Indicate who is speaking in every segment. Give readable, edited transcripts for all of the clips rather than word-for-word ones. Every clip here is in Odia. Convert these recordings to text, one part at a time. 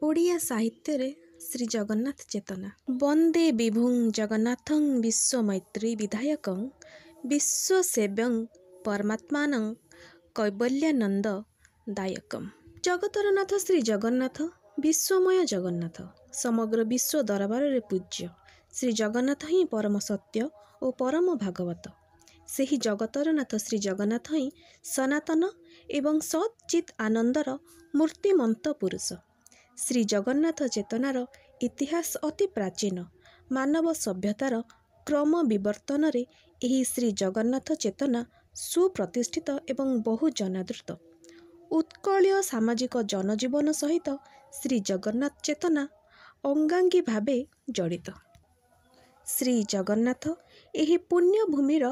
Speaker 1: ଓଡ଼ିଆ ସାହିତ୍ୟରେ ଶ୍ରୀ ଜଗନ୍ନାଥ ଚେତନା। ବନ୍ଦେ ବିଭୁଂ ଜଗନ୍ନାଥଂ ବିଶ୍ୱମୈତ୍ରୀ ବିଧାୟକଂ ବିଶ୍ୱସେବ୍ୟଂ ପରମାତ୍ମାନଂ କୈବଲ୍ୟାନନ୍ଦ ଦାୟକମ୍। ଜଗତର ନାଥ ଶ୍ରୀ ଜଗନ୍ନାଥ, ବିଶ୍ୱମୟ ଜଗନ୍ନାଥ, ସମଗ୍ର ବିଶ୍ୱ ଦରବାରରେ ପୂଜ୍ୟ ଶ୍ରୀ ଜଗନ୍ନାଥ ହିଁ ପରମ ସତ୍ୟ ଓ ପରମ ଭାଗବତ। ସେହି ଜଗତର ନାଥ ଶ୍ରୀ ଜଗନ୍ନାଥ ହିଁ ସନାତନ ଏବଂ ସତ୍ ଚିତ୍ ଆନନ୍ଦର ମୂର୍ତ୍ତିମନ୍ତ ପୁରୁଷ। ଶ୍ରୀ ଜଗନ୍ନାଥ ଚେତନାର ଇତିହାସ ଅତି ପ୍ରାଚୀନ। ମାନବ ସଭ୍ୟତାର କ୍ରମ ବିବର୍ତ୍ତନରେ ଏହି ଶ୍ରୀ ଜଗନ୍ନାଥ ଚେତନା ସୁପ୍ରତିଷ୍ଠିତ ଏବଂ ବହୁ ଜନାଦୃତ। ଉତ୍କଳୀୟ ସାମାଜିକ ଜନଜୀବନ ସହିତ ଶ୍ରୀ ଜଗନ୍ନାଥ ଚେତନା ଅଙ୍ଗାଙ୍ଗୀ ଭାବେ ଜଡ଼ିତ। ଶ୍ରୀ ଜଗନ୍ନାଥ ଏହି ପୁଣ୍ୟଭୂମିର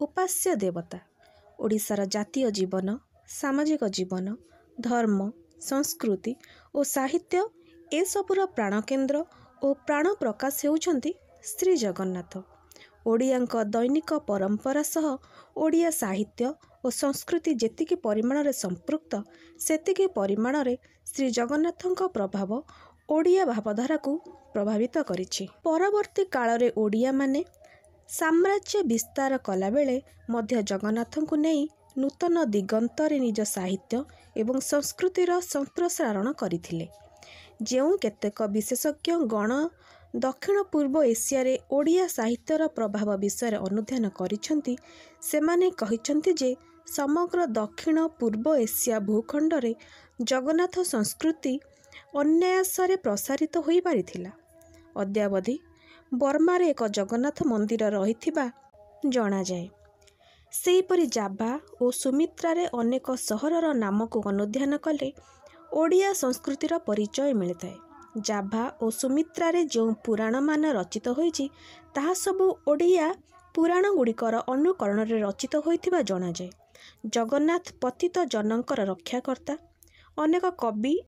Speaker 1: ଉପାସ୍ୟ ଦେବତା। ଓଡ଼ିଶାର ଜାତୀୟ ଜୀବନ, ସାମାଜିକ ଜୀବନ, ଧର୍ମ, ସଂସ୍କୃତି ଓ ସାହିତ୍ୟ ଏସବୁର ପ୍ରାଣକେନ୍ଦ୍ର ଓ ପ୍ରାଣ ପ୍ରକାଶ ହେଉଛନ୍ତି ଶ୍ରୀଜଗନ୍ନାଥ। ଓଡ଼ିଆଙ୍କ ଦୈନିକ ପରମ୍ପରା ସହ ଓଡ଼ିଆ ସାହିତ୍ୟ ଓ ସଂସ୍କୃତି ଯେତିକି ପରିମାଣରେ ସମ୍ପୃକ୍ତ, ସେତିକି ପରିମାଣରେ ଶ୍ରୀଜଗନ୍ନାଥଙ୍କ ପ୍ରଭାବ ଓଡ଼ିଆ ଭାବଧାରାକୁ ପ୍ରଭାବିତ କରିଛି। ପରବର୍ତ୍ତୀ କାଳରେ ଓଡ଼ିଆମାନେ ସାମ୍ରାଜ୍ୟ ବିସ୍ତାର କଲାବେଳେ ମଧ୍ୟ ଜଗନ୍ନାଥଙ୍କୁ ନେଇ ନୂତନ ଦିଗନ୍ତରେ ନିଜ ସାହିତ୍ୟ ଏବଂ ସଂସ୍କୃତିର ସମ୍ପ୍ରସାରଣ କରିଥିଲେ। ଯେଉଁ କେତେକ ବିଶେଷଜ୍ଞ ଗଣ ଦକ୍ଷିଣ ପୂର୍ବ ଏସିଆରେ ଓଡ଼ିଆ ସାହିତ୍ୟର ପ୍ରଭାବ ବିଷୟରେ ଅନୁଧ୍ୟାନ କରିଛନ୍ତି, ସେମାନେ କହିଛନ୍ତି ଯେ ସମଗ୍ର ଦକ୍ଷିଣ ପୂର୍ବ ଏସିଆ ଭୂଖଣ୍ଡରେ ଜଗନ୍ନାଥ ସଂସ୍କୃତି ଅନାୟାସରେ ପ୍ରସାରିତ ହୋଇପାରିଥିଲା। ଅଦ୍ୟାବଧି ବର୍ମାରେ ଏକ ଜଗନ୍ନାଥ ମନ୍ଦିର ରହିଥିବା ଜଣାଯାଏ। ସେହିପରି ଜାଭା ଓ ସୁମିତ୍ରାରେ ଅନେକ ସହରର ନାମକୁ ଅନୁଧ୍ୟାନ କଲେ ଓଡ଼ିଆ ସଂସ୍କୃତିର ପରିଚୟ ମିଳିଥାଏ। ଜାଭା ଓ ସୁମିତ୍ରାରେ ଯେଉଁ ପୁରାଣମାନ ରଚିତ ହୋଇଛି, ତାହା ସବୁ ଓଡ଼ିଆ ପୁରାଣଗୁଡ଼ିକର ଅନୁକରଣରେ ରଚିତ ହୋଇଥିବା ଜଣାଯାଏ। ଜଗନ୍ନାଥ ପତିତ ଜନଙ୍କର ରକ୍ଷାକର୍ତ୍ତା। ଅନେକ କବି